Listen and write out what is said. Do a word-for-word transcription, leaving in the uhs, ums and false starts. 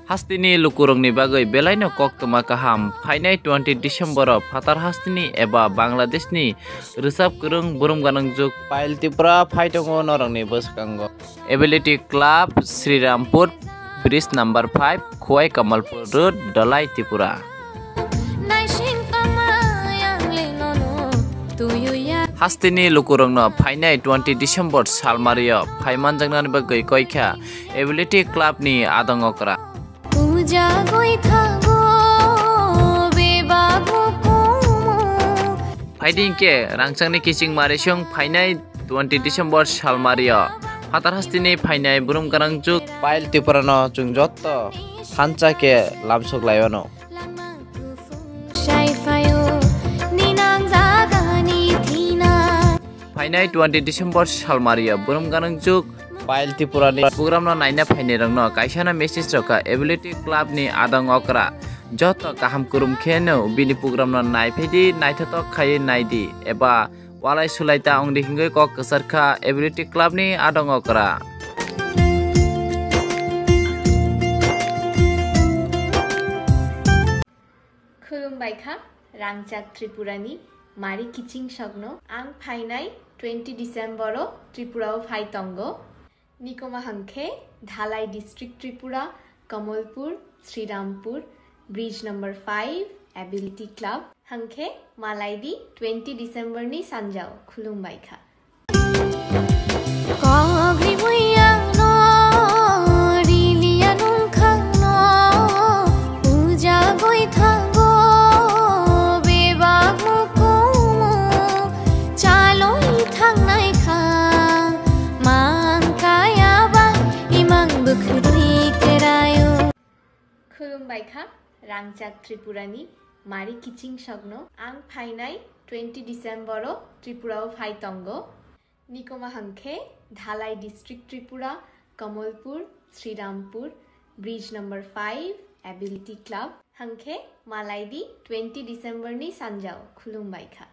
Hasteni lukurokni bagwi belaino koktwma kaham. Phainai twenty December-o phatar hasteni eba Bangladeshni rwchap kwrwng burum gwnangjuk Payal Tripura phai tongo norokni bwskango. Ability Club, Srirampur, Bridge number five, Khowai Kamalpur Road, Dhalai, Tripura. Hasteni lukurokno phainai twenty December salmario phaimanjaknani bagwi koikha Ability Club ni adong okra. Phaidi hinkhe rangchakni kiching marisong phainai twenty December salmario phatar hasteni phainai burum gwnangjuk Payal Tripurano chwng jotto thansa khe lamsok laiyano. Phainai twenty December salmario burum gwnangjuk Payal Tripurani programno naina phainairokno kaisano message rwkha Ability Club ni adong okra. Jotto kaham kwrwng kheno bini programno naiphaidi, naithotok khaiwi naidi eba walai sulai ta wngdi hingwi kok kwcharkha Ability Club ni adong okra. Khulumbai kha, rangchak Tripurani mari kiching sokno. Ang phainai twenty December-o Tripura-o phai tongo. Nikoma hwnkhe Dhalai District Tripura, Kamalpur, Srirampur, Bridge number five, Ability Club. Hwnkhe malaidi twenty December ni sanjao. Khulumbai kha. Kok ribui ang no, riliya nung khang no, uja goi thango, bebak mukumu, chaloi thangnai kha, mang kaya ba, imang bwkhwrwi kerayo. Khulumbai kha, rangchak Tripurani mari kiching sokno. Ang phainai twenty December-o Tripura-o phai tongo. Nikoma hwnkhe Dhalai District Tripura, Kamalpur, Srirampur, Bridge number five, Ability Club. Hwnkhe malaidi twenty December ni sanjao. Khulumbai kha.